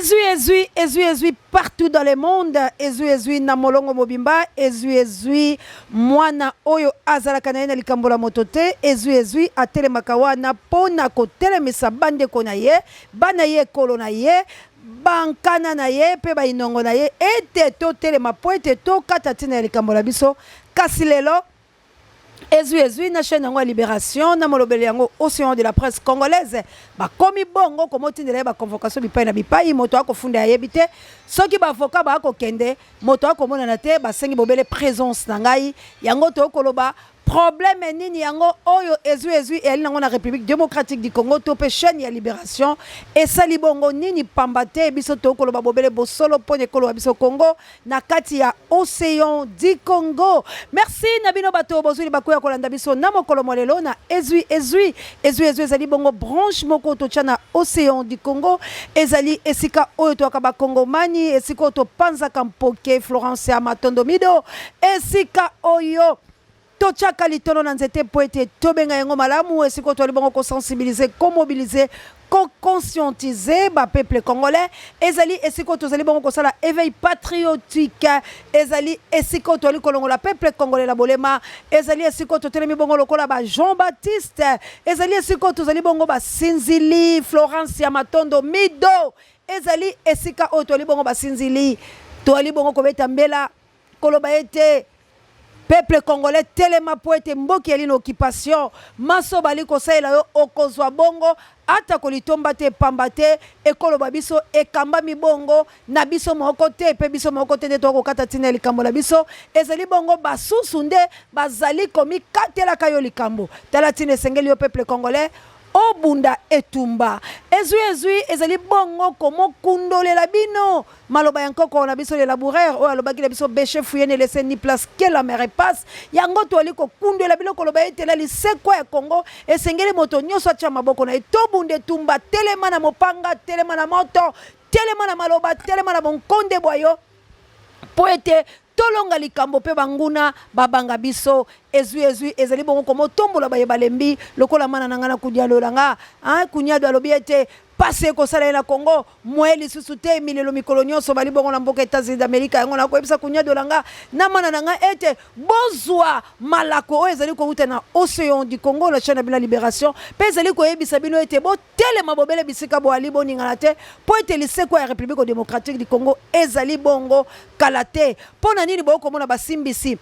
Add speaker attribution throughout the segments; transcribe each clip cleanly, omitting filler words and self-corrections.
Speaker 1: Ezwi ezwi ezwi ezwi partout dans le monde ezwi ezwi na molongo mobimba ezwi ezwi mwana oyo azalaka na ye na likambo la moto te ezwi ezwi atelemaka wana mpo na kotelemisa bandeko na ye bana ye ekolo na ye bankana na ye mpe bainongo na ye ete totelema mpo ete tokata ntina ya likambo la biso kasi lelo Ezwi ezwi na chaîne yango ya Liberation na molobeli yango Ocean de la presse congolaise bakomi bongo komotindela ye ba convocation bipai na bipai moto akofunda ayebi te soki ba avocat bakokende moto akomonana te basengi bobele presence na ngai yango tokoloba problème nini yango oyo ezwi ezwi eyali nango na République démocratique du Congo to pe chaîne ya Liberation esali bongo nini pamba te biso tokoloba bobele bosolo mpo na ekolo ya biso Congo na kati ya Ocean du Congo. Merci na bino bato bozwi libaku ya kolanda biso na mokolo mwa lelo na Ezwi Ezwi. Ezwi Ezwi ezali bongo branche moko totya na Ocean du Congo. Ezali esika oyo toyaka bakongomani, esika oyo topanzaka mpoke Florence ya Matondo Mido, esika oyo Totiaka litono na nzete mpo ete tobenga yango malamu, esika oyo toali bongo ko sensibiliser, ko mobiliser, ko conscientiser ba peuple congolais. Ezali esika oyo tozali bongo kosala eveil patriotique. Ezali esika oyo toali kolongola peuple congolais na bolema. Ezali esika oyo totelemi bongo lokola ba Jean Baptiste. Ezali esika oyo tozali bongo basinzili Florence ya Matondo Mido. Ezali esika oyo toali bongo basinzili, toali bongo kobeta mbela koloba ete peuple congolais telema mpo ete mboki eli na occupation manso bali kosalela yo okozwa bongo ata kolitomba te pamba te ekolo ba biso ekambami bongo na biso moko te mpe biso moko te nde tokokata ntina ya likambo na biso ezali bongo basusu nde bazali komikatelaka yo likambo tala ntina esengeli yo peuple congolais obunda etumba ezwi ezwi ezali bongo komokundolela bino Maloba ya nkoko na biso le laboureur oyo alobaki na biso beche fouille ne laisse ni place que la mer passe yango toali kokundwela bino koloba ete na lisekwa ya Congo esengeli moto nyonso atia maboko na ye tobunda etumba telema na mopanga telema na moto telema na maloba telema na bonkonde bwa yo mpo ete tolonga likambo mpe banguna babanga biso ezwi ezwi ezali bongo komotombola baye balembi lokola mana na ngai na kudialola nga kunyado alobi ete pasi ekosala ye na Congo moye lisusu te milelo mikolo nyonso bali bongo na mboka Etats-Unis d'Amerique yango nakoyebisa kunyadola nga na mana na nga ete bozwa malako oyo ezali kowuta na Ocean du Congo na chaîne na bino ya Liberation mpe ezali koyebisa bino ete botelema bobele bisika boali boningana te mpo ete lisekwa ya République démocratique du Congo ezali bongo kala te. Mpo na nini bokomona basimbisi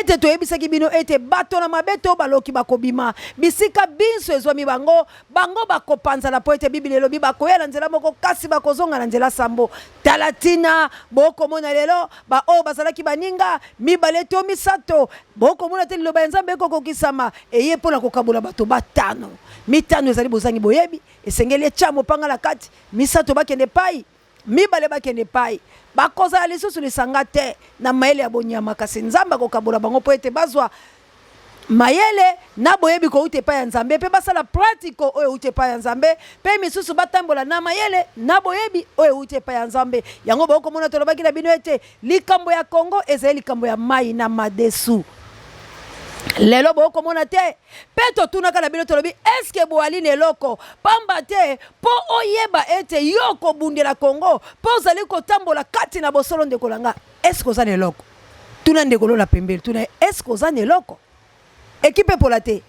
Speaker 1: ete toyebisaki bino ete bato na mabe to baloki bakobima bisika binso ezwami bango, bango bakopanzana mpo ete Biblia elobi bakoya na nzela moko kasi bakozonga na nzela sambo. Tala ntina bokomona lelo baoyo bazalaki baninga mibale to misato, bokomona te liloba ya Nzambe ekokokisama eye mpo na kokabola bato batano. Mitano ezali bozangi boyebi, esengeli etya mopanga na kati, misato bakende epai mibale bakende epai bakozala lisusu lisanga te na mayele ya bonyama, kasi Nzambe akokabola bango mpo ete bazwa mayele na boyebi kouta epai ya Nzambe mpe basala pratiko oyo euti epai ya Nzambe, mpe misusu batambola na mayele na boyebi oyo euti epai ya Nzambe. Yango bokomona tolobaki na bino ete likambo ya Congo ezali likambo ya mai na madesu. Lelo bokomona te mpe totunaka na bino tolobi eske boali na eloko pamba te mpo oyeba ete yo okobundela Congo mpe ozali kotambola kati na bosolo ndeko na nga eske oza na eloko tuna ndeko lola pembeni tuna ye eske oza na eloko ekipe epola te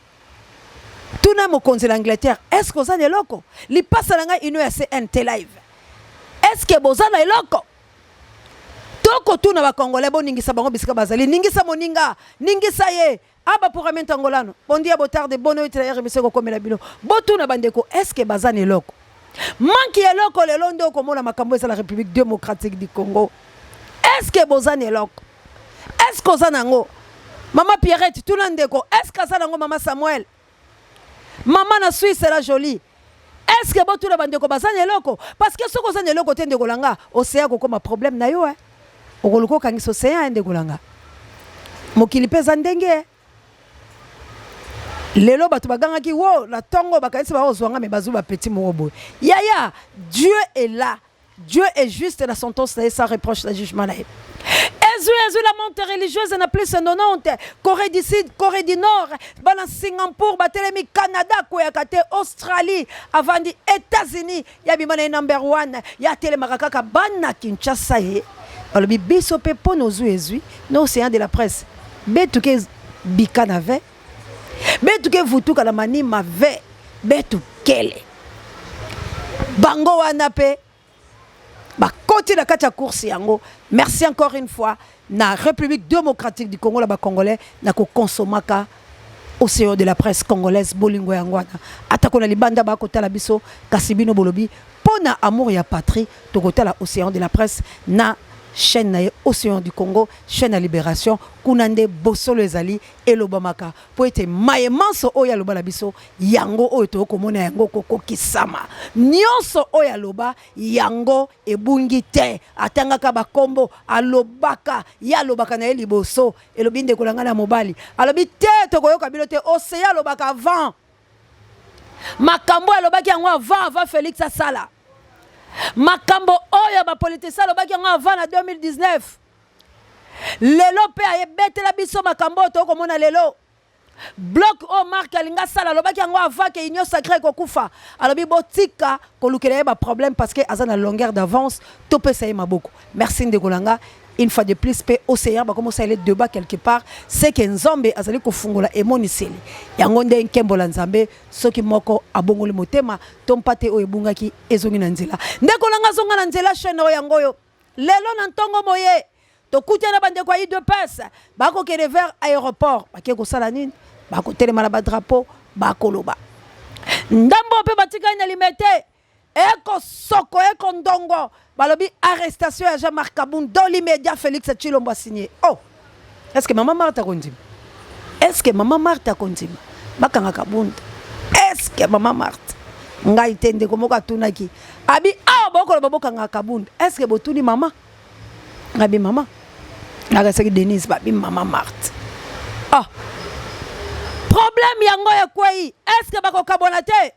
Speaker 1: tuna mokonzi na Angleterre eske oza na eloko lipasa na ngai ino ya CNT live eske boza na eloko tokotuna ba congolais boningisa bango bisika bazali ningisa moninga ningisa ye Aba puramente angolano. Bom dia, boa tarde, boa noite na RBC kokomela bino. Botuna bandeko, est-ce que baza na eloko? Manque ya eloko lelo nde okomona makambo eza la République démocratique du Congo. Est-ce que boza na eloko? Est-ce que oza nango? Mama Pierrette, tuna ndeko, est-ce que aza nango mama Samuel? Mama na Suisse la jolie. Est-ce que botuna bandeko baza na eloko? Parce que soki oza na eloko te ndeko na nga, océan kokoma problème na yo eh. Okoluka okangisa océan eh ndeko na nga. Mokili mpe eza ndenge eh. Lelo bato bagangaki wo na ntongo bakanisi bakozwa nga me bazwi bapeti moko boye. Yaya, Dieu est là. Dieu est juste na sentence na ye sans reproche na jugement na ye. Ezwi ezwi la monte religieuse na plus 90, Corée du Sud, Corée du Nord, bana Singapour batelemi, Canada akweyaka te, Australie avandi, États-Unis ya bima na ye number one, ya atelemaka kaka. Bana Kinshasa ye balobi biso mpe mpo na ozwi ezwi na océan de la presse, betuke bika na ve, betuke vutuka na manima ve, betukele bango wana mpe bakoti na kati ya course yango. Merci encore une fois na République démocratique du Congo, na Bacongolais na kokonsomaka océan de la presse congolaise. Bolingo yango wana, atako na libanda bakotala biso, kasi bino bolobi mpo na amour ya patrie, tokotala océan de la presse na chaîne na ye Océan du Congo, chaîne ya libération. Kuna nde bosolo ezali elobamaka, mpo ete maye manso oyo aloba na biso, yango oyo tokomona yango kokokisama. Nyonso oyo aloba, yango ebungi te. Atangaka bakombo, alobaka, ye alobaka na ye liboso. Elobi ndeko na ngai na mobali, alobi te, tokoyoka bino te. Oseya alobaka avant makambo, alobaki yango avant Félix asala makambo oyo. Bapoliticien alobaki yango avant na 2019. Lelo mpe ayebetela biso makambo oyo tokomona lelo. Bloc oyo Mark alingi asala, alobaki yango avant ke Union sacrée ekokufa. Alobi botika kolukela ye baproblème parce que aza na longueur d'avance, topesa ye maboko. Merci ndeko na nga une fois de plus. Mpe océan bakomi osalela débat quelque part, c'est que Nzambe azali kofungola emoniseli yango nde nkembola Nzambe. Soki moko abongoli motema to mpate oyo ebungaki ezongi na nzela, ndeko na nga, azonga na nzela. Chaîne oyo yango oyo. Lelo na ntongo moye tokutana bandeko ya UDPS, bakokende vers aéroport. Bake kosala nini? Bakotelema na badrapeau, bakoloba ndambo mpe batikali na Limete. Ekosoko ekondongo, balobi arrestation ya Jean-Marc Kabund dans l'immédiat. Félix Tshilombo a signé. Oh, est ce que mama Marthe akondima? Est ce que mama Marthe akondima bakanga Kabund? Est ce que mama Marthe? Ngai te, ndeko moko atunaki, abi awa bokoloba bokanga Kabund, est ce que botuni mama? Ngabi mama nakasaki Denise, babi mama Marthe. Ah, problème yango ekwei. Est ce que bakokabwana te?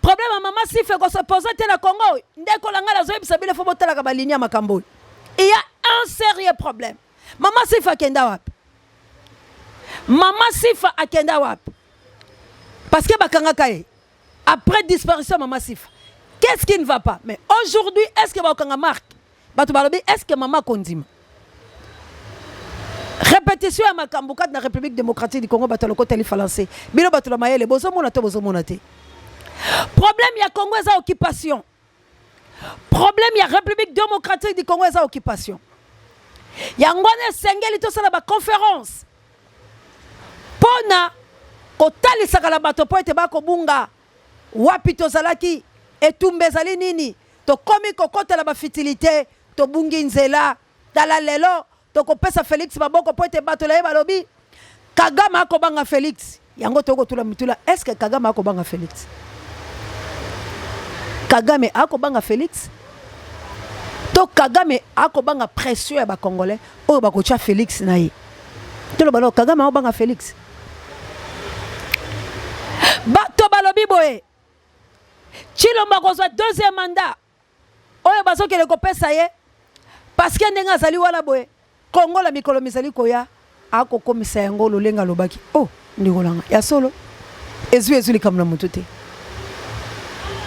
Speaker 1: Problème ya mama Sifa ekose poser te na Congo. Ndeko na ngai, nazoyebisa bino, fo botalaka baligne ya makambo oyo. Il y a un sérieux problème. Mama Sifa akenda wapi? Mama Sifa akenda wapi? Parce que bakangaka ye après disparition ya mama Sifa. Qu'est-ce qui ne va pas? Mais aujourd'hui, est ce que bakokanga Mark? Bato balobi, est ce que mama akondima répétition ya makambo kati na République démocratique du Congo? Bato ya lokoteli français, bino bato na mayele, bozomona to bozomona te? Problème ya Congo eza occupation. Problème ya République démocratique du Congo eza occupation. Yango wana esengeli tosala baconférence mpo na kotalisaka na bato, mpo ete bakobunga wapi tozalaki, etumba ezali nini, tokomi kokotela bafutilité, tobungi nzela. Tala lelo tokopesa Félix maboko mpo ete bato na ye balobi Kagame akobanga Félix. Yango tokotula mitula: est ce que Kagame akobanga Félix? Kagame akobanga Félix to Kagame akobanga pression ya Bacongolais oyo bakotia Félix na ye? Toloba no, Kagame akobanga Félix. Bato balobi boye, Tshilombo akozwa deuxième mandat oyo bazokende kopesa ye, parce que ndenge azali wana boye, Kongo na mikolo mizali koya akokomisa yango lolenge alobaki. Oh, ndeko nanga, ya solo, ezwi ezwi likambo na motu te,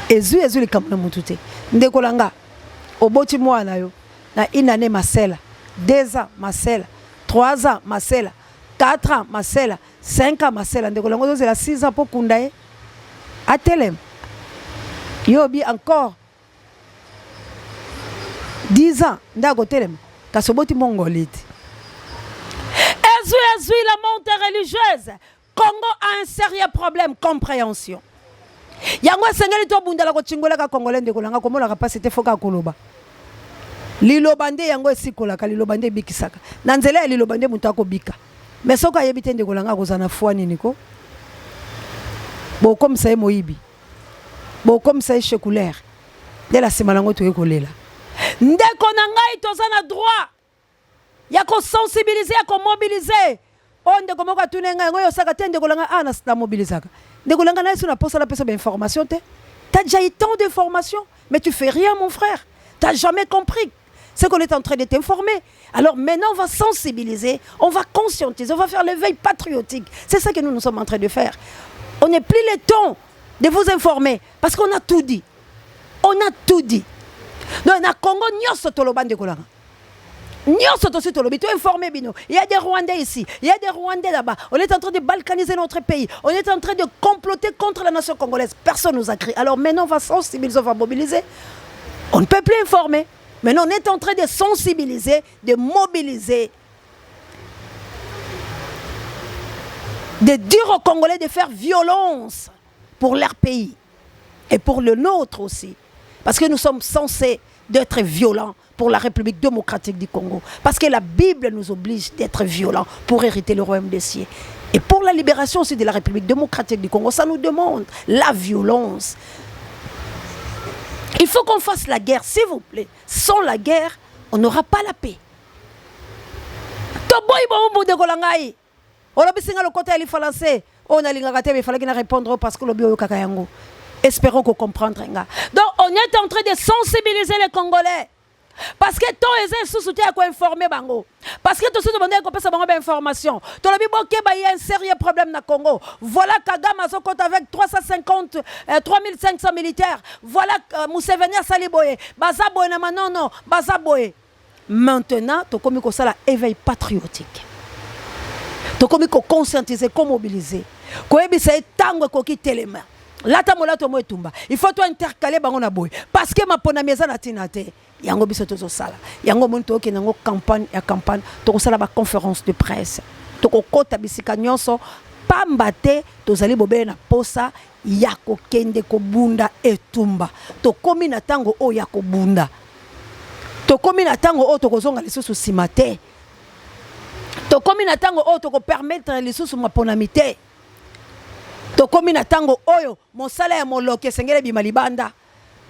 Speaker 1: ezwi ezwi likambo na motu te. Ndeko na nga, oboti mwana na yo na une année masela, 2 ans masela, 3 ans masela, 4 ans masela, 5 ans masela. Ndeko nango, ozozela 6 ans mpo kunda ye atelema. Yo obi encore 10 ans nde akotelema, kasi oboti mongoli te. Ezwi ezwi la monte religieuse. Congo a un sérieux problème compréhension. Yango esengeli tobundela kocingolaka Congolais. Ndeko nanga, komonaka mpasi te, foka koloba liloba nde yango esikolaka, liloba nde ebikisaka. Na nzela ya liloba nde moto akobika. Mais soki ayebi te, ndeko nanga, akozala na foi nini? Ko bokomisa ye moyibi, bokomisa ye chekulere, nde na nsima nango toye kolela. Ndeko na ngai, toza na droit ya kosensibiliser, ya komobiliser. Oyo ndeko moko atuni ngai, yango oyo osaka te. Ndeko na ngai, ah, namobilisaka. Ndeko na ngai, na yesu na posa napesa bainformation te. T'as déjà eu tant d'informations, mais tu fais rien, mon frère. T'as jamais compris. C'est qu'on est en train de t'informer. Alors maintenant, on va sensibiliser, on va conscientiser, on va faire l'éveil patriotique. C'est ça que nous, nous sommes en train de faire. On n'est plus le temps de vous informer parce qu'on a tout dit. On a tout dit. Donc, na Congo, nyonso toloba ndeko na nga. Nyonso tosi tolobi, to informer bino. Il y a des Rwandais ici, il y a des Rwandais là-bas. On est en train de balkaniser notre pays. On est en train de comploter contre la nation congolaise. Personne nous a crié. Alors maintenant, on va sensibiliser, on va mobiliser. On ne peut plus informer. Maintenant, on est en train de sensibiliser, de mobiliser, de dire aux Congolais de faire violence pour leur pays et pour le nôtre aussi. Parce que nous sommes censés d'être violents pour la République démocratique du Congo. Parce que la Bible nous oblige d'être violents pour hériter le royaume des cieux. Et pour la libération aussi de la République démocratique du Congo, ça nous demande la violence. Il faut qu'on fasse la guerre, s'il vous plaît. Sans la guerre, on n'aura pas la paix. Toboyi bombu ndeko na ngai. Olobi singa lokota ya lifalanse. Oyo nalingaka te, mais fallaki na répondre parce que lobi oyo kaka yango. Espérons qu'on comprendre nga. Donc on est en train de sensibiliser les Congolais. Parce que tant eza lisusu te ya koinformer bango. Parce que tosi tobandaki kopesa bango bainformation. Tolobi bokeba, y a un sérieux problème na Congo. Voilà Kagame azokota avec 350 3500 militaires. Voilà Museveni asali boye. Baza boye na manono, baza boye. Maintenant, tokomi kosala éveil patriotique. Tokomi koconscientiser, komobiliser. Koyebisa ye ntango ekoki telema. Lata molato mo etumba. Il faut to intercaler bango na boye. Parce que maponami eza na ntina te. Yango biso tozosala. Yango moni tokokende yango campagne ya campagne. Tokosala baconférence de presse. Tokokota bisika nyonso pamba te tozali bobele na posa ya kokende kobunda etumba. Tokomi na ntango oyo ya kobunda. Tokomi na ntango oyo tokozonga lisusu nsima te. Tokomi na ntango oyo tokopermettre lisusu maponami te. Tokomi na ntango oyo mosala ya moloki esengeli ebima libanda.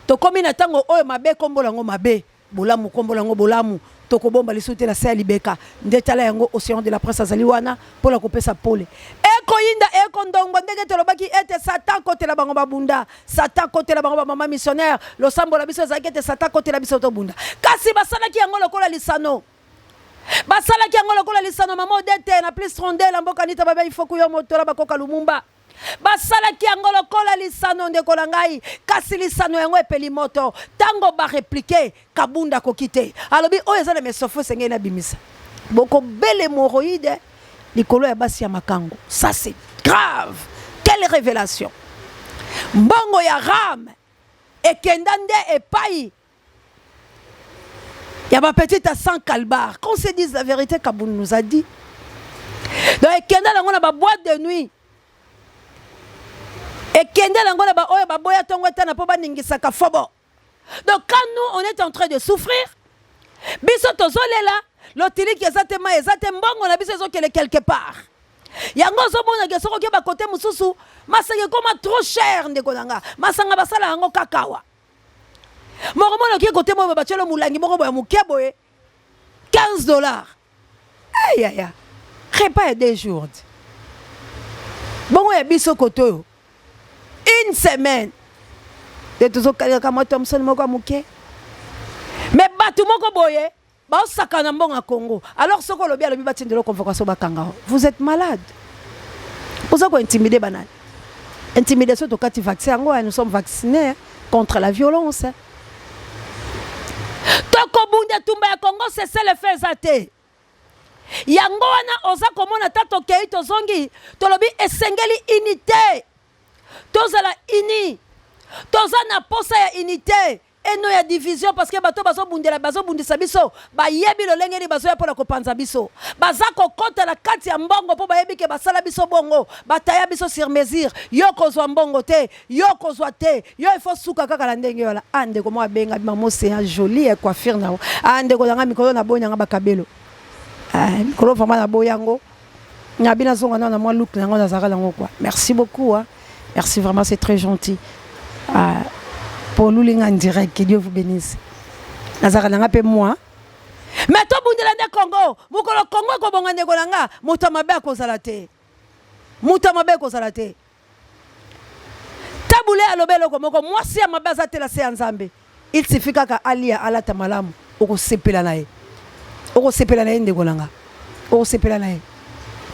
Speaker 1: Tokomi na ntango oyo mabe kombola yango mabe, bolamu kombola yango bolamu. Tokobomba lisusu te na se ya libeka. Nde tala yango, Océan de la Presse azali wana mpona kopesa pole. Ekoyinda, ekondongwa ndenge tolobaki ete Satan kotela bango babunda, Satan kotela bango bamama missionnaire. Losambo na biso ezalaki ete Satan kotela biso tobunda, kasi basalaki yango lokola lisano. Basalaki yango lokola lisano. Mama Odete na plus 32 na mboka nita babe ifoku yo motola bakoka Lumumba. Basalaki yango lokola lisano, ndeko na ngai, kasi lisano yango epeli moto. Ntango barépliquer, Kabunda akoki te. Alobi oyo eza na mesofo, esengeli nabimisa. Bokobele hémorroïde likolo ya basi ya makango. Ça, c'est grave. Quelle révélation! Mbongo ya RAM ekenda nde epai ya bapetite à 100 calbar. Qu'on se dise la vérité, Kabund nous a dit. Donc ekenda nango na baboîte de nuit, ekende nango na baoyo baboya ntongo etana mpo baningisaka fobo. Donc quand nous, on est en train de souffrir, biso tozolela, lotiliki eza te, mai eza te, mbongo na biso ezokende quelque part. Yango ozomonake soki oke bakote mosusu, masanga ekoma trop cher. Ndeko na nga, masanga basala yango kaka awa. Moko mona okie kote moko, batielo molangi moko boye moke boye, 15 $. Ayaya, repas ya 2 jours. Bongo ya biso kote oyo, une semaine te tozokalingaka mwa Thomson moko ya moke. Mais bato moko boye baosaka na mbongo ya Congo. Alors soki olobi, alobi batindelo convocation, bakanga. Vous êtes malade. Oza kointimider banani? Intimidation, tokati vaccin yango. Nous sommes vaccinés contre la violence. Tokobunda etumba ya Congo. Cessez-le-feu eza te. Yango wana oza komona ta tokei, tozongi, tolobi esengeli unité, tozala uni. Toza na posa ya unité eno ya division, parce que bato bazobundela, bazobundisa biso, bayebi lolenge nini bazoya mpona kopanza biso. Baza kokɔta na kati ya mbongo mpo bayebi ke basala biso bongo, bataya biso sur mesure. Yo kozwa mbongo te, yo kozwa te, yo ifo suka kaka na ndenge wana. A ndeko moko abenga mama Océan, jolie coiffure na yo. A ndeko nanga, mikolo naboyi nanga bakabelo. Mikolo vraiment naboyi yango. Nabi nazonga nano na mwa look nango nazalaka nango quoi. Merci beaucoup, hein. Merci vraiment, c'est très gentil. Ah, pour lulinga en direct, que Dieu vous bénisse. Nazalaka nanga mpe moi, mais tobundela nde Congo. Mokolo Congo ekobonga, ndeko na nga, moto ya mabe akozala te, moto ya mabe ekozala te. Tabule alobi eloko moko: mwasi ya mabe aza te na se ya Nzambe. Il suffit kaka alia, alata malamu. Okosepela na ye. Okosepela na ye ndeko na nga. Okosepela na ye.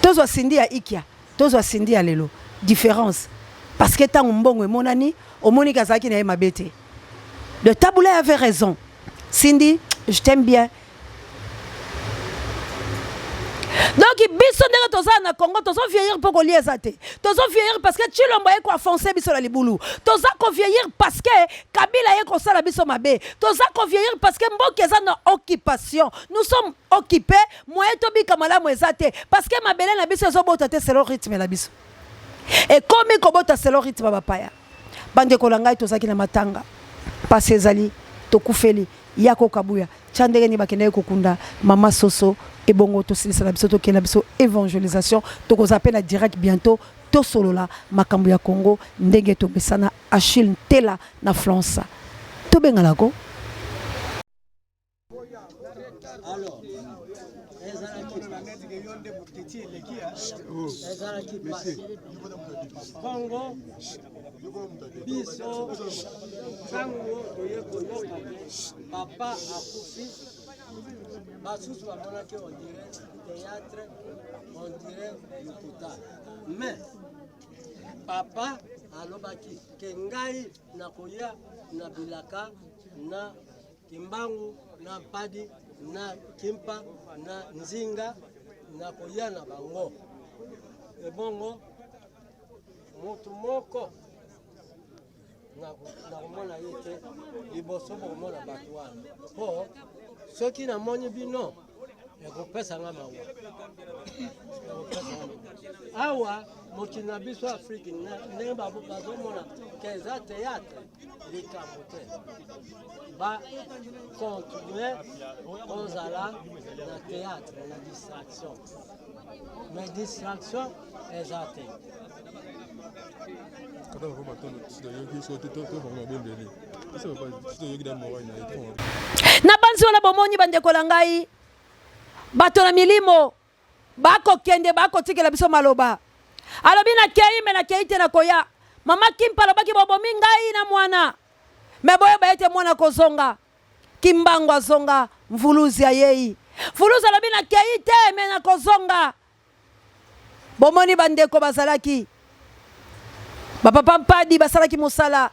Speaker 1: Tozwa Cindy ya Ikia, tozwa Cindy ya lelo. Difference. Parce que tango mbongo emonani, omoni ke azalaki na ye mabe te. De Tabu Ley avait raison. Cindy, je t'aime bien. Donc biso ndenge toza na Congo tozo vieillir mpo kolia eza te. Tozo vieillir parce que Tshilombo aye ko enfoncer biso na libulu. Toza ko vieillir parce que Kabila aye kosala biso mabe. Toza ko vieillir parce que mboka eza na occupation. Nous sommes occupés, moyen tobika malamu eza te parce que mabele na biso ezobota te selon rythme na biso. Ekomi kobota selon rythme ya bapaya. Bandeko na ngai tozalaki na matanga. Pasi ezali, tokufeli. Yako Kabuya, tya ndenge nini bakendaki kokunda mama Soso, ebongo tosilisa na biso tokende na biso evangelisation, tokozala pe na direct bientot tosolola makambo ya Congo ndenge tomesana. Achille Ntela na Flansa, tobengana ko.
Speaker 2: Alors, ezalaki ezalaki pasi Congo biso ntango toye koyoka ke papa akufi basusu bamonaki on dirait théâtre on dirait lokuta mais papa alobaki ke ngai nakoya na bilaka na kimbangu na mpadi na kimpa na nzinga nakoya na bango ebongo Moto moko nakomona ye te liboso bokomona bato wana mpo soki namoni bino ekopesa nga mawa awa mokili na biso afrike ndenge bazomona ke eza théâtre likambo te bacontinue kozala na théâtre na distraction mais distraction eza te.
Speaker 1: Nabanzi wana bomoni bandeko na ngai bato na milimo bakokende bakotikela biso maloba alobi nakei me nakei te nakoya mama kimpa alobaki bobomi ngai na mwana me boyeba ete mwana kozonga Kimbangu azonga, Mvuluzi ayei. Mvuluzi alobi nakei te me nakozonga. Bomoni bandeko bazalaki bapapa mpadi basalaki mosala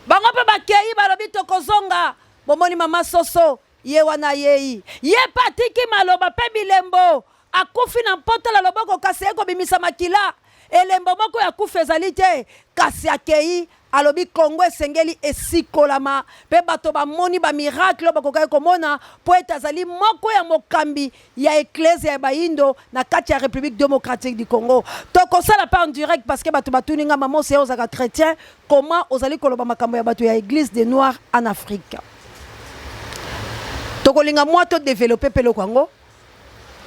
Speaker 1: bango mpe bakei balobi tokozonga. Bomoni mama soso ye wana ayei, ye mpe atiki maloba mpe bilembo. Akufi na mpota na loboko kasi aye kobimisa makila. Elembo moko ya kufa ezali te, kasi akei, alobi Congo esengeli esikolama, mpe bato bamoni ba miracles oyo bakokaki komona, mpo ete azali moko ya mokambi ya eklezia ya bayindo na kati ya Republique democratique du Congo. Tokosala mpe en direct parce que bato batuni nga, Maman Ocean ozalaka chretien, comment ozali koloba makambo ya bato ya eglise des noirs en Afrique? Tokolinga mwa to developper mpe eloko yango.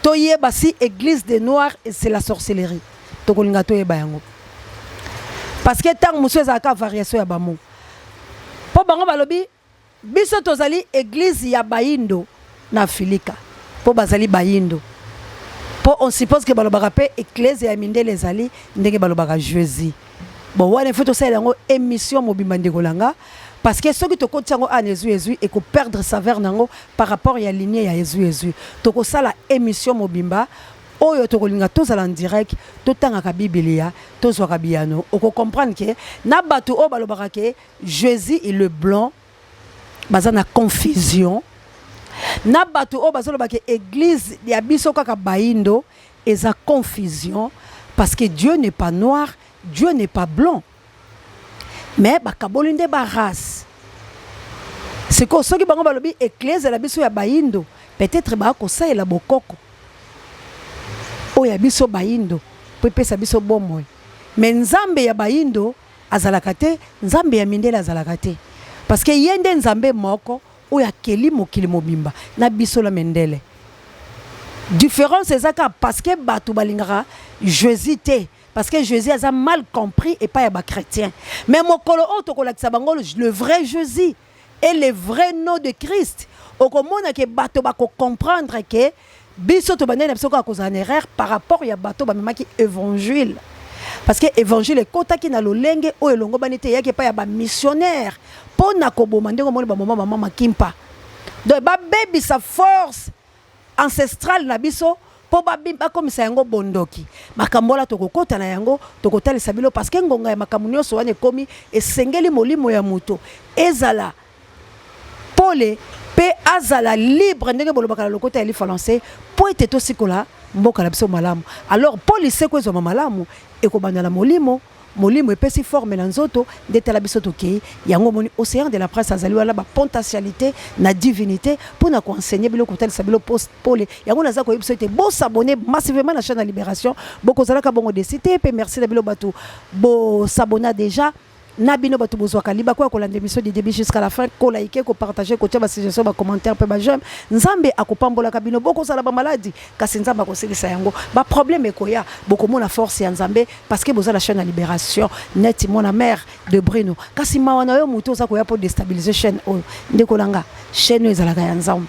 Speaker 1: Toyeba si eglise des noirs c'est la sorcellerie. Tokolinga toyeba yango. Parce que tango mosusu ezalaka variation ya ba mots. Po bango balobi biso tozali eglise ya bayindo na Afilika. Po bazali bayindo. Po on suppose que balobaka pe eklezia ya mindele ezali ndenge balobaka Jesus. Bon wana il faut tosalela yango emission mobimba ndeko na nga parce que soki tokotisi yango awa na ezui ezui eko perdre saveur na yango par rapport ya lignee ya ezui ezui. Tokosala emission mobimba oyo tokolinga tozala en direct totangaka bibilia tozwaka biyano oko comprendre que na batu oyo balobaka que Jesus il est blanc baza na confusion na batu oyo bazoloba que eglise ya biso kaka bayindo Eza confusion parce que Dieu n'est pas noir, Dieu n'est pas blanc. Mais bakaboli nde ba race. Sikoyo soki bango balobi eklezia na biso ya bayindo, peut-etre ba kosalela bokoko oyo ya biso bayindo po epesa biso bomoi. Mais Nzambe ya bayindo azalaka te, Nzambe ya mindele azalaka te. Parce que ye nde Nzambe moko oyo akeli mokili mobimba na biso na mendele. Difference eza kaka parce que batu balingaka Jesus te parce que Jesus aza mal compris epai ya ba chretiens. Mais mokolo oyo tokolakisa bango le vrai Jesus et le vrai nom de Christ, okomona ke bato bako comprendre ke biso tobandaki na biso kaka kozala na erreur par rapport ya bato bamemaki evangile. Parce que evangile ekotaki na lolenge oyo elongobani te, eyaki epai ya ba missionnaires mpo na koboma ndenge omoni bamoma ba mama Kimpa. Donc babebisa force ancestrale na biso mpo bakomisa yango bondoki. Makambo wana tokokota na yango, tokotalisa bino, parce que ngonga ya makambo nyonso wana ekomi. Esengeli molimo ya moto ezala pole mpe azala libre, ndenge bolobaka na lokota ya lifalanse, mpo ete tosikola mboka na biso malamu. Alors mpo liseko ezwama malamu, ekobanda na molimo. Molimo epesi forme na nzoto. Nde tala biso tokei yango. Omoni, Océan de la Presse azali wana, bapotentialité na divinité mpona koenseigner biloko, kotalisa bilo pole. Yango naza koyebi biso ete bos'abonner massivement na chaîne ya Libération, bokozalaka bongo déçus te. Mpe merci na bino bato bos'abonner déjà, na bino bato bozwaka libako ya kolanda émission du début jusqu'à la fin, koliker, kopartager, kotia basuggestion, bacommentaire mpe baj'aime. Nzambe akopambolaka bino. Bokozala bamaladi, kasi Nzambe akosilisa yango. Baproblème ekoya, bokomona force ya Nzambe, parce que boza la chaîne ya Libération neti mwana mare de Brino. Kasi mawa na yo moto oza koya mpo déstabiliser chaîne oyo. Ndeko na nga, chaîne oyo ezalaka ya Nzambe,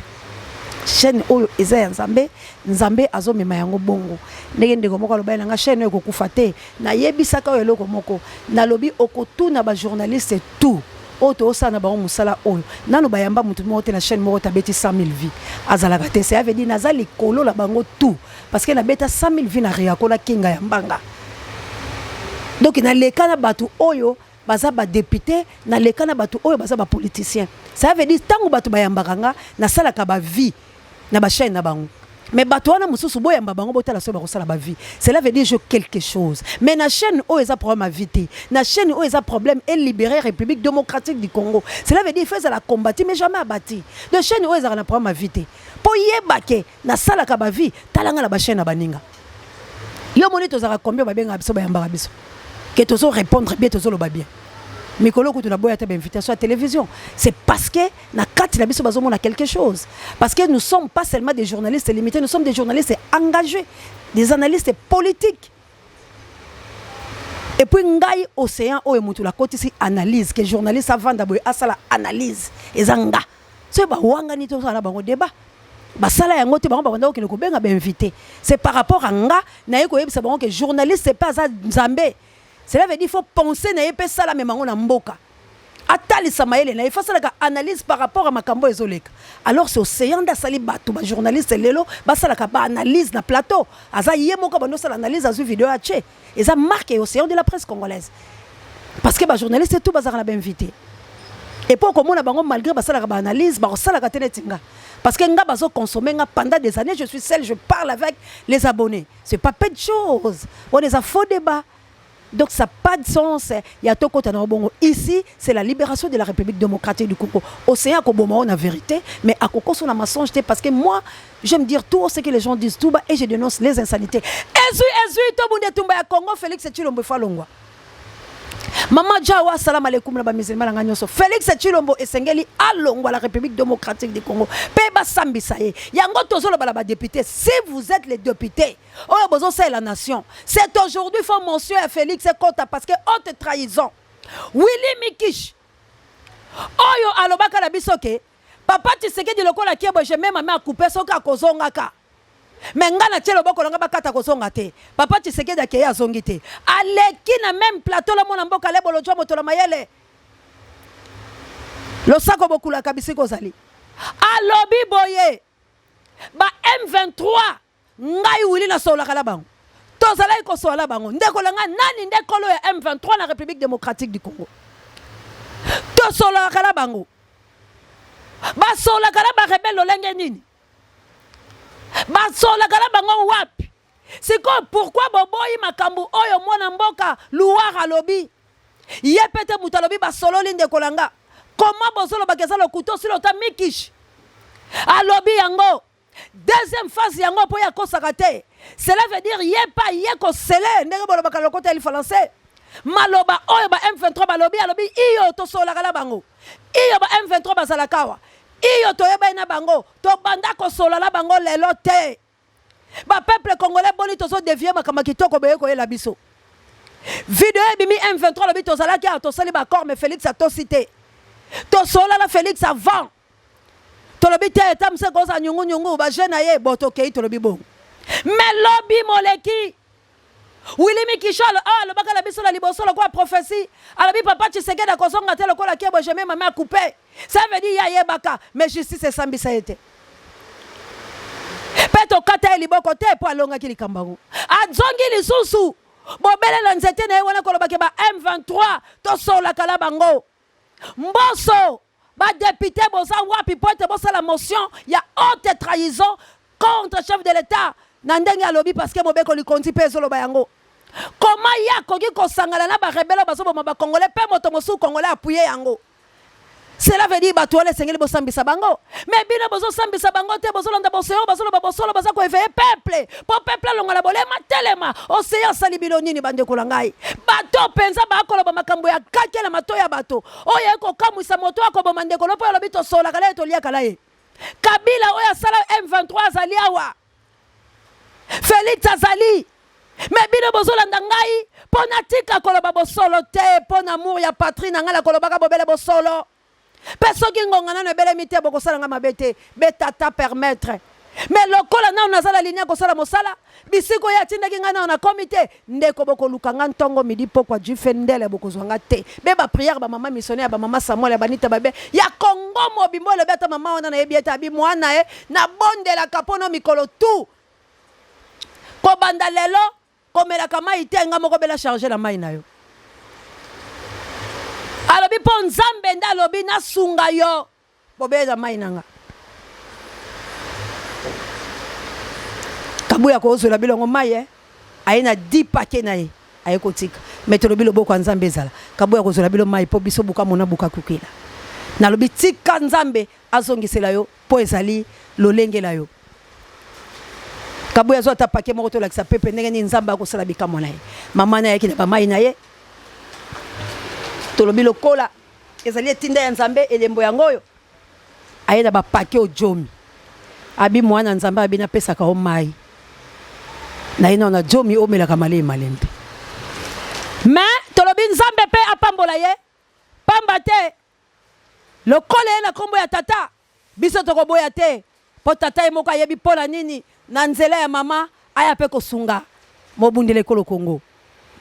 Speaker 1: chaîne oyo eza ya Nzambe. Nzambe azomema yango bongo. Ndenge ndeko moko alobaki na nga, chaîne oyo ekokufa te. Nayebisaka oyo eloko moko, nalobi okotuna bajournaliste tout oyo toosala na bango mosala oyo, nano bayamba motu moko te na chaîne moko tabeti 100 000 vues, azalaka te. Ça veut dire naza likolo na bango tout, parce que nabeta 100 000 vues na Riako na Kinga ya mbanga. Donc naleka na bato oyo baza badéputé, naleka na bato oyo baza bapoliticien. Ça veut dire ntango bato bayambaka nga, nasalaka bavues na bachaîne na bango. Mais bato wana mosusu, boyamba bango, botala soki bakosala bavues. Cela veut dire je quelque chose. Mais na chaîne oyo eza problème ya vues te. Na chaîne oyo eza problème elibérer République démocratique du Congo. Cela veut dire il faut ezala combattu mais jamais abati. De chaîne oyo ezalaka na problème ya vues te, mpo yeba ke nasalaka bavues. Talanga na bachaîne na baninga. Yo moni tozalaka combien? Babengaka biso, bayambaka biso ke tozo répondre bien, tozoloba bien. Mikolo kutu naboya te bainvitation ya télévision. C'est parce que na kati na biso bazomona quelque chose, parce que nous sommes pas seulement des journalistes limités, nous sommes des journalistes engagés, des analystes politiques. Et puis ngai Océan oyo, motu nakotisi analyse ke journaliste avanda boye asala analyse, eza nga. Soki bawangani, tosala na bango débat. Basala yango te. Bango babanda kokende kobenga bainvité. C'est par rapport à nga naye koyebisa bango ke journaliste mpe aza Nzambe. Cela veut dire faut penser na ye mpe sala memango na mboka, atalisa mayele na ye, faut asalaka analyse par rapport à makambo ezoleka. Alors c'est Océan nde asali bato bajournaliste lelo basalaka baanalyse na plateau. Aza ye moko bando osala analyse, azwi video ya tie, eza marque ya Océan de la Presse congolaise, parce que bajournaliste tout bazalaka na bainvité. Et puis okomona bango, malgré basalaka baanalyse, bakosalaka te neti nga, parce que nga bazoconsommer nga pendant des années. Je suis seul, je parle avec les abonnés, c'est pas peu de choses. On eza faux débat, donc ça n'a pas de sens. Il y a tout côté. Bongo ici, c'est la libération de la République démocratique du Congo. Océan koboma na vérité, mais à koko na mensonge, parce que moi, j'aime dire tout ce que les gens disent tout bas et je dénonce les insanités. Ezui ezui to bunde tumba ya Congo, Félix Tshilombo falongwa. Mama Jawa, salam alaikum na bamusulman na nga nyonso. Félix Tshilombo esengeli alongwa la République démocratique du Congo mpe basambisa ye. Yango tozoloba na badéputé: si vous êtes les députés oyo bozosalela nation, c'est aujourd'hui, faut mention ya Félix ekota, parce que haute trahison. Willy Mikish oyo alobaka na biso ke papa Tshisekedi lokola kiebo, je mets ma main à couper soki akozongaka, me nga na tie loboko na nga bakata kozonga te. Papa Tshisekedi akei, azongi te. Aleki na même plateau la mwana mboka Lebolo jwa moto na mayele, losako bokulaka bisika ozali. Alobi boye: ba M23, ngai Wili nasololaka na bango, tozalaki kosolola na bango. Ndeko na ngai, nani nde nkolo ya M23 na République démocratique du Congo? Tosololaka na bango. Basololaka na barebelles lolenge nini? Basololaka na bango wapi? Sikoyo pourquoi boboyi makambo oyo mwana mboka Luwar alobi? Ye mpe te moto alobi basololi. Ndeko na nga, koma bozolobaka eza lokuta. Osili ota Mikish alobi yango deuxième phase yango mpo ye akosaka te. Cela veut dire ye mpe ye kosele, ndenge bolobaka lokota ya lifalanse. Maloba oyo ba M23 balobi, alobi iyo tosololaka na bango, iyo ba M23 bazalaka awa, iyo toyebani na bango, tobanda kosolola na bango lelo te. Bapeuple congolais, boni tozodévier makambo ya kitoko boye koyela biso? Video ebimi, M23 alobi tozalaki awa, tosali baaccord, mais Félix atosi te. Tosolola na Félix avant, tolobi te eta mose kozala nyungunyungu baje na ye bo tokei, tolobi bongo. Mais lobi moleki. Willy Mikishal awa alobaka na biso na liboso lokola prophetie, alobi papa Tshisekedi akozonga te lokola kebo je mets ma main à couper. Ça veut dire ye ayebaka mais justice esambisa ye te. Mpe tokata ye liboko te mpo alongaki likambo yango. Azongi lisusu bobele na nzete na ye wana koloba ke ba M23 tosolaka na bango. Mboso ba depute boza wapi mpo ete bosala motion ya haute trahison contre chef de l'etat na ndenge alobi parce que mobeko likonzi mpe ezoloba yango. Comment ye akoki kosangana na ba rebelles oyo bazoboma ba congolais mpe moto mosusu congolais appuyer yango? Cela veut dire bato wana esengeli bosambisa bango. Mais bino bozosambisa bango te, bozolanda boseo, bazoloba bosolo, baza ko éveiller peuple po peuple alonga na bolema telema. Océan asali bino nini bandeko na ngai? Bato mpenza bakoloba makambo ya kake na matoyi ya bato oyo ekokamwisa moto akoboma ndeko no mpo alobi tosolaka na ye toliaka na ye. Kabila oyo asala M23 azali awa. Felix azali. Me bino bozolanda ngai mpo natika koloba bosolo te mpo na amour ya patrie na ngai nakolobaka bobele bosolo. Mpe soki ngonga nano ebelemi te bokosala ngai mabe te. Betata permettre. Me lokola nano naza na ligne ya kosala mosala, bisika oyo atindaki ngai nano nakomi te, ndeko bokoluka ngai ntongo midi pokwa jife ndele bokozwa ngai te. Be ba prière ba mama missionnaire ba mama Samuel ya banita babe ya Congo mobimba elobi ata mama wana nayebi ete abi mwana ye nabondelaka mpo no mikolo tout kobanda lelo komelaka mai te nga moko bela charge na mai na yo alobi mpo nzambe nde alobi nasunga yo bobela mai na nga kabuya kozwela bilongo mai eh? aye na 10 paquet na ye aye kotika me tolobi loboko ya nzambe ezala kabuya kozwela bilo mai mpo biso buka mona buka kukila nalobi tika nzambe azongisela yo mpo ezali lolenge la yo. Kabuya azwa ata pake moko tolakisa pepe ndenge nini Nzambe akosala bikamwa na ye. Mama na ayaki na bamai na ye. Tolobi lokola ezali etinda ya Nzambe, elembo yango oyo aye na bapake ojomi abi mwana Nzambe abi napesaka yo mai na ye na jomi omelaka malei malembe. Mais tolobi Nzambe mpe apambola ye pamba te Lokola eye na kombo ya tata, biso tokoboya te, po tata ye moko ayebi po na nini na nzela ya mama aya pe kosunga mobundela ekolo Congo.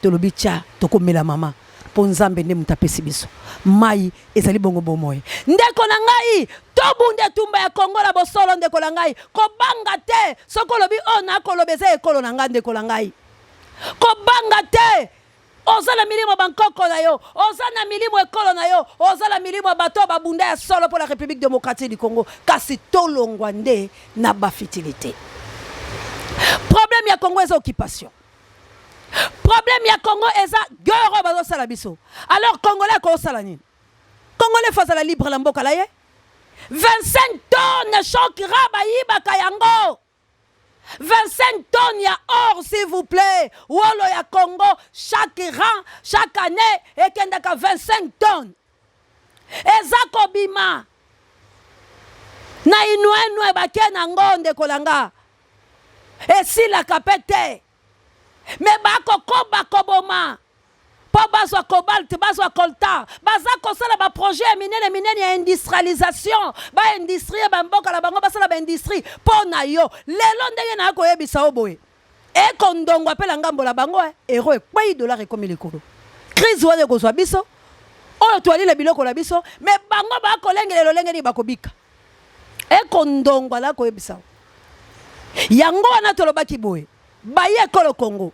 Speaker 1: Tolobi tcha tokomela mama po Nzambe nde moto apesi biso mayi ezali bongo bomoi. Ndeko na ngai tobunda etumba ya Congo na bosolo ndeko na ngai kobanga te soki olobi oyo nakoloba eza ekolo na ngai ndeko na ngai kobanga te. Oza na milimo ya bankoko na yo, oza na milimo ekolo na yo, oza na milimo ya bato oyo babunda ya solo mpo na Republique democratique du Congo. Kasi tolongwa nde na ba futilite. Problème ya Congo eza occupation. Problème ya Congo eza guerre oyo bazosala biso. Alors Congolais akosala nini? Congolais faut azala libre na mboka na ye. 25 tonnes choc ra bayibaka yango. 25 tonnes ya or s'il vous plaît wolo ya Congo chaque rang chaque année ekendaka 25 tonnes eza kobima na inuenue bake nango ndeko na nga esilaka pe te me bakokoba koboma mpo bazwa cobalt, bazwa coltan. Baza kosala ba projet ya minene minene ya industrialisation, ba industrie ba mboka na bango basala ba industrie mpo na yo. Lelo ndenge na koyebisa yo boye, ekondongwa mpe na ngambo na bango, eh, euro ekwei, dollar ekomi likolo. Crise wana ekozwa biso oyo twalile biloko na biso, me bango bakolengele lolenge nini bakobika. Ekondongwa na koyebisa yo. Yango wana tolobaki boye, baye ekolo Congo,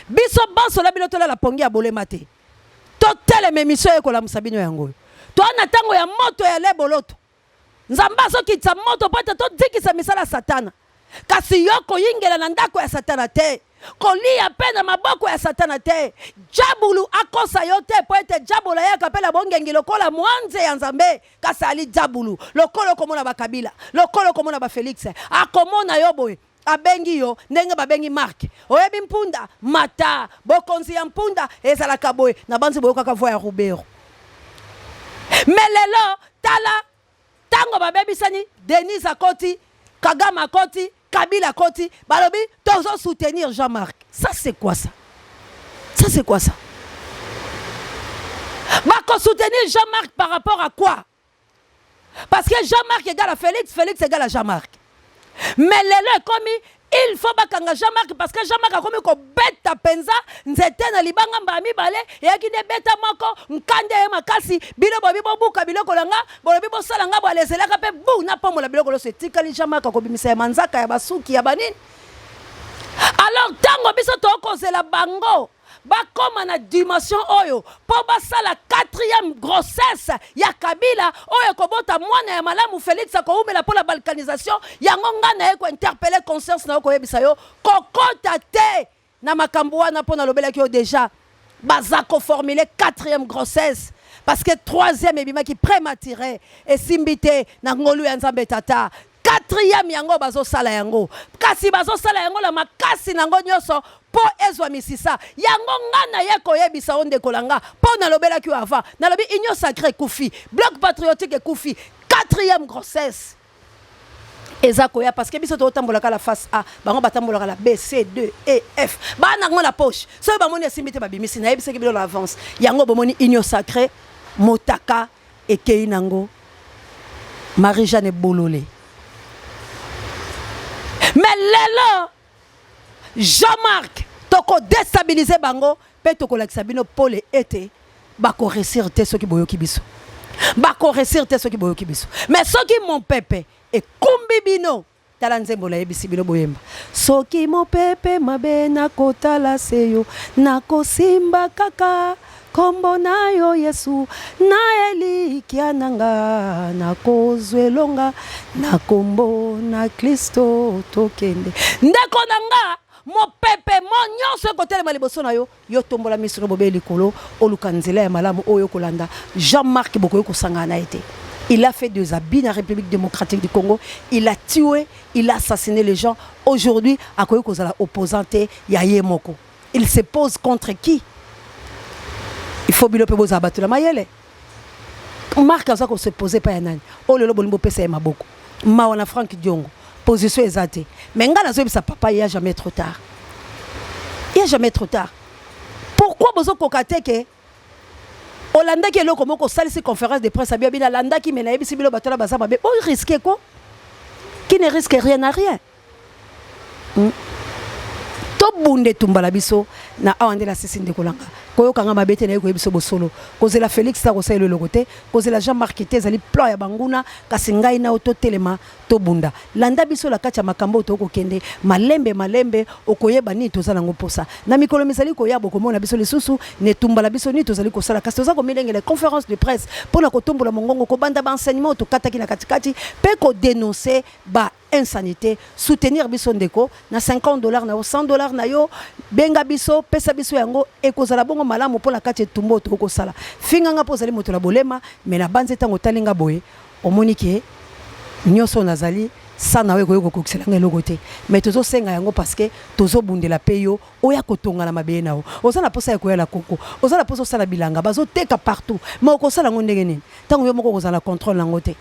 Speaker 1: biso banso na bino tolala pongi ya bolema te. Totelema emission eye kolamusa bino yango oyo. Toa na tango ya moto ya leboloto. Nzambe azokitisa moto mpo ete todikisa misala ya Satana. Kasi yo koyingela na ndako ya Satana te. Koliya mpe na maboko ya Satana te. Diabulu akosa yo te mpo ete diabulu ayaka mpe na bongengi lokola mwanze ya Nzambe. Kasi ali diabulu. Lokola okomona ba Kabila, lokola okomona ba Felix, akomona yo boye. Abengi yo ndenge babengi Marc. Oyebi mpunda? Mata! Bokonzi ya mpunda ezalaka boye. Nabanzi boyokaka voix ya Ruberwa. Mais lelo tala tango babebisani, Denise akoti, Kagame akoti, Kabila akoti, balobi tozo soutenir Jean-Marc. Ça c'est quoi ça? Ça c'est quoi ça? Bako soutenir Jean-Marc par rapport à quoi? Parce que Jean-Marc égale à Félix, Félix égale à Jean-Marc. Mais lelo ekomi Il faut bakanga Jean-Marc parce que Jean-Marc akomi kobeta mpenza nzete na libanga mbala mibale, eyaki nde beta moko nkanda ye makasi. Bino bobi bobuka biloko na nga, bolobi bosala nga boalezelaka mpe bu napombola biloko nyonso etikali. Jean-Marc akobimisa ya manzaka ya basuki ya banini. Alors ntango biso tokozela bango bakóma na dimension oyo mpo basala quatrième grossesse ya Kabila oyo ekobota mwana ya malamu, Félix akowumela mpo na balkanisation yango. Ngai na ye kointerpeller conscience na yo, koyebisa yo kokota te na makambo wana, mpo nalobelaki yo déjà, baza koformuler quatrième grossesse parce que troisième ebimaki prématuré, esimbi te na ngolu ya Nzambe Tata. Quatrième yango bazosala yango, kasi bazosala yango na makasi nango nyonso mpo ezwa misisa yango. Nga na ye koyebisa yo, ndeko na nga, mpo nalobelaki yo avant, nalobi Union sacrée ekufi, Bloc patriotique ekufi, quatrième grossesse eza koya, parce que biso totambolaka la face A, bango batambolaka la B, C, D, E, F. Bana yango na poche, soki bamoni esimbi te, babimisi. Nayebisaki bino na avance yango. Bomoni Union sacrée motaka ekei nango, Marie Jeanne Bolole. Mais lelo Jean-Marc tokodéstabiliser bango mpe tokolakisa bino pole ete bakoréussir te soki boyoki biso, bakoréussir te soki boyoki biso. Mais soki mopepe ekumbi bino, tala nzembo nayebisi bino boyemba: soki mopepe mabe, nakotala se yo, nakosimba kaka nkombo na yo Yesu, na elikya na nga, nakozwa elonga na nkombo na Kristo. Tokende, ndeko na nga. Mopepe mo nyonso ekotelema liboso na yo, yo tombola miso no bobe likolo, oluka nzela ya malamu oyo okolanda. Jean-Marc bokoki kosangana na ye te. Il a fait des abus dans la République démocratique du Congo. Il a tué, il a assassiné les gens. Aujourd'hui, akoki kozala opposant te ya ye moko. Il se pose contre qui? Il faut bino mpe bozala bato na mayele. Marc aza kose poser pa ya nani? Oyo lelo bolingi bopesa ye maboko. Mawa na Frank Diongo, position eza te. Mais ngai nazoyebisa papa, il y a jamais trop tard, il y a jamais trop tard. Pourquoi bozokoka te ke olandaki eloko moko, osalisi conférence de presse, abi bino alandaki, me nayebisi bino bato wana baza mabe? Orisquer ko, qui ne risque rien n'a rien. Tobunda etumba na biso na awa nde nasisi. Ndeko na nga, koyokanga mabe te, naye koyebi biso bosolo. Kozela Félix ta kosala eloko te, kozela Jean Marc te, ezali plan ya banguna. Kasi ngai na yo totelema, tobunda. Landa biso na kati ya makambo oyo tokokende malembe malembe, okoyeba nini toza nango mposa. Na mikolo mizali koya, bokomona biso lisusu na etumba na biso nini tozali kosala. Kasi toza komilengela conférence de presse mpona kotombola mongongo, kobanda baenseignement oyo tokataki na katikati mpe kodénoncer ba insanité. Soutenir biso, ndeko, na 50 $ na yo, 100 $ na yo, benga biso, pesa biso yango, ekozala bongo malamu mpo na kati etumba oyo tokosala. Finganga mpo ozali moto na bolema, me na banzi ntango otalinga boye, omoni ke nyonso nazali sa na yo ekoki kokokisela nga eloko te. Mais tozosenga yango parce que tozobundela mpe yo oya kotonga na mabele na yo. Oza na posa ya koya na koko, oza na posa osala bilanga, bazoteka partout, mais okosala yango ndenge nini ntango yo moko okozala na contrôle yango te,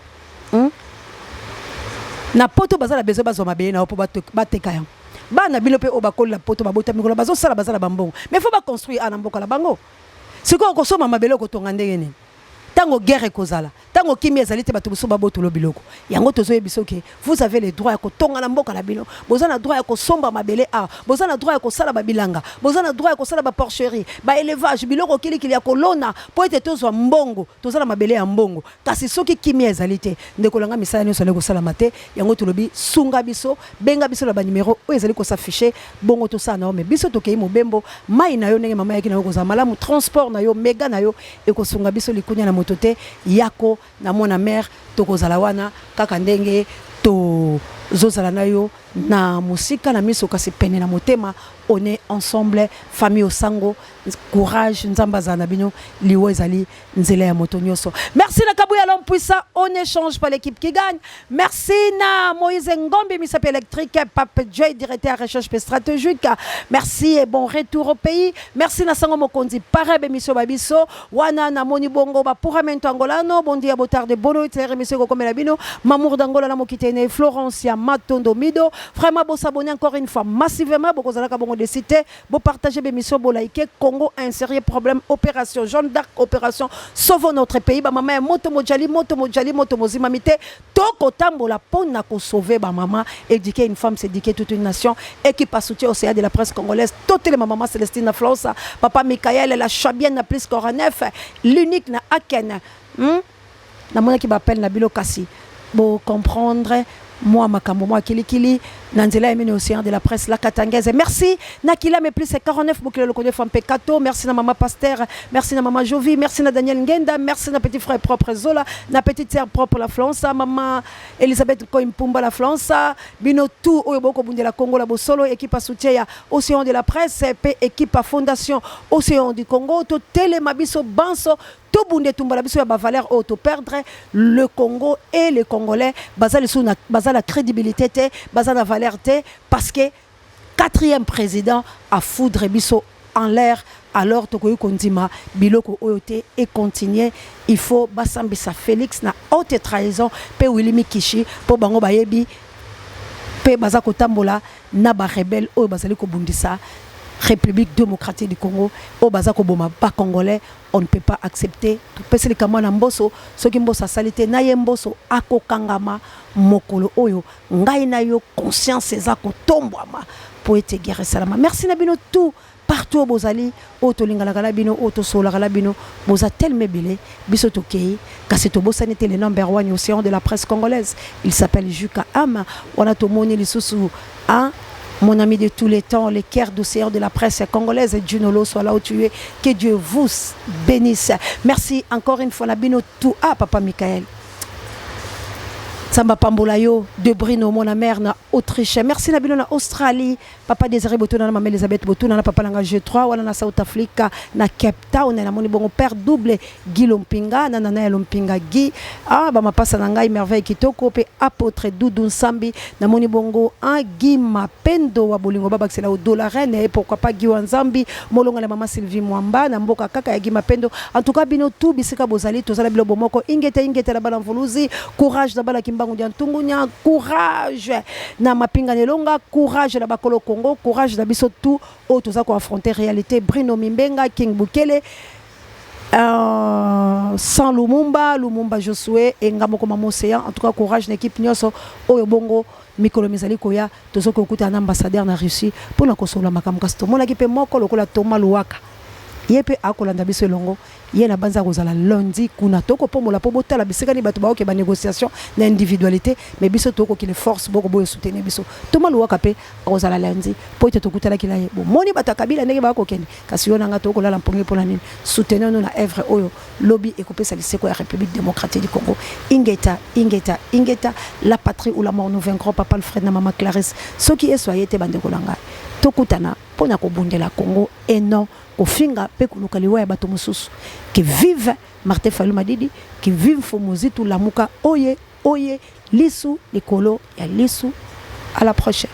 Speaker 1: Na poto baza na besoin bazwa mabele na yo mpo bateka yango. Bana bino mpe oyo bakolela poto, babota mikolo, bazosala, baza na bambongo, mais faut baconstruire a na mboka na bango. Sikoyo okosomba mabele, okotonga ndenge nini ntango guerre ekozala, ntango kimia ezali te, bato mosusu babotolo biloko yango? Tozoyebi soki vous avez le droit ya kotonga na mboka na bino, boza na droit ya kosomba mabele awa, boza na droit ya kosala babilanga, boza na droit ya kosala baporcherie, baélevage, biloko kilikili ya kolona mpo ete tozwa mbongo. Toza na mabele ya mbongo. Kasi soki kimia ezali te, ndeko na nga, misala nyonso ezali kosalama te. Yango tolobi sunga biso, benga biso na banimero oyo ezali kos'afficher, bongo tosala na yo. Me biso tokei mobembo, mai na yo ndenge mama yaki na yo kozala malamu, transport na yo, mega na yo ekosunga biso. Likunya na moto te, yako na mwana mare, tokozala wana kaka ndenge tozozala na yo na mosika na miso, kasi pene na motema. On est ensemble, famille Osango. Courage, Nzambe azala na bino. Liwa ezali nzela ya moto nyonso. Merci na Kabuya l'homme puissant, on échange par l'équipe qui gagne. Merci na Moïse Ngombi misapi électrique, Pape Joy, directeur recherche stratégique, merci et bon retour au pays. Merci na Sango Mokonzi parebe émission babiso wana. Namoni bongo ba Puramento angolano, bon dia, boa tarde, boa noite. Émission kokomela bino Mamour d'Angola na mokitene Florence ya Matondo Mido. Vraiment, bo s'abonner encore une fois massivement, bokozalaka bongo déçus te, bo partager l'émission, bo liker. Congo un sérieux problème, opération Jeanne d'Arc, opération Sauvons notre pays. Ba mama ya moto mojali, moto mojali, moto mozima mite, toko tambola pona ko sauver ba mama. Éduquer une femme, c'est éduquer toute une nation. Équipe à soutien au CA de la presse congolaise, toutes les maman Célestine Flosa, papa Michael, la Chabienne plus 49, l'unique na Aken. Namonaki baappel na bino, kasi bo comprendre moi makambo mwa kilikili na nzela ya mini océan de la presse la katangaise. Merci na Kilame plus 49 bokilo lokodo fampe kato. Merci na mama Pasteur, merci na mama Jovi, merci na Daniel Ngenda, merci na petit frère propre Zola, na petite sœur propre la Flansa, mama Elisabeth Koimpumba la Flansa. Bino tout oyo bokobundela Congo la bosolo, équipe à soutien ya océan de la presse pe équipe à fondation Océan du Congo, totelema biso banso, tobunda etumba na biso ya bavaleur oyo toperdre. Le Congo et les Congolais baza lisusu na baza na crédibilité te, baza na valeur te, parce que quatrième président afoudre biso en l'air. Alors tokoki kondima biloko oyo te et continuer. Il faut basambisa Félix na haute trahison mpe Willy Mikishi, mpo bango bayebi mpe baza kotambola na barebele oyo bazali kobundisa République démocratique du Congo, oyo baza koboma Bacongolais. On ne peut pas accepter. Topesi likambo na Mboso. Soki Mboso asali te na ye, Mboso akokangama mokolo oyo ngai na yo conscience eza kotombwama mpo ete guerre esalama. Merci na bino tout partout oyo bozali, oyo tolingalaka na bino, oyo tosololaka na bino. Boza telema ebele. Biso tokei, kasi tobosani te le number one océan de la presse congolaise, il s'appelle Juka Am. Wana tomoni lisusu, hein, mon ami de tous les temps, le cœur d'océan de la presse congolaise, Junolo, soit là où tu es, que Dieu vous bénisse. Merci encore une fois, na bino tout. Ah, papa Michael. Samba Pambolayo, de Brino, mon mère na Autriche. Merci na bino na Australie. Papa Désiré Botuna na maman Elisabeth Botuna na papa nanga G3 wana na South Africa, na Cape Town, na moni bongo père double Guy Lompinga na nana ya Lompinga Guy. Ah, ba mapasa na ngai Merveille Kitoko pe apôtre Doudou Nsambi, na moni bongo un Guy Mapendo wa bolingo babakisela au dollar reine et pourquoi pas Guy Wanzambi molonga na maman Sylvie Mwamba na mboka kaka ya Guy Mapendo. En tout cas, bino tout bisika bozali, tozala bilo bomoko. Ingete, ingete na bana mvuluzi. Courage na bana Kimbangu dia Ntungunya, courage na mapinga nelonga, courage na bakolo Congo, courage na biso tout oyo toza koaffronter réalité. Brino Mimbenga, King Bukele, sans Lumumba, Lumumba Josué enga moko mama océan. En tout cas, courage na équipe nyonso oyo. Bongo mikolo mizali koya, tozoki kokutana na ambassadeur na Russie mpona kosolola makambo. Kasi tomonaki mpe moko lokola Toma Luwaka, ye mpe akolanda biso elongo. Ye na banza kozala lundi kuna. Tokopombola mpo botala bisika nini bato baoke banégociation na individualité, mais biso tokokile force boko boyo soutenir biso. Toma Luwaka mpe akozala lundi mpo ete tokutalaki na ye. Bomoni bato ya Kabila ndenge bakokende, kasi yo nanga tokolala mpongi mpona nini? Soutenir nous na œuvre oyo lobi ekopesa liseko ya République démocratique du Congo. Ingeta, ingeta, ingeta! La patrie ou la mort, nous vaincrons. Papa Alfred na mama Clarisse, soki Yesu aye te, bandeko na ngai, tokutana mpona kobundela Congo et non kofinga mpe koluka liwa ya bato mosusu. Que vive Martin Fayulu Madidi, que vive Mfumu Lamuka! Oye oye, lisu likolo ya lisu. À la prochaine.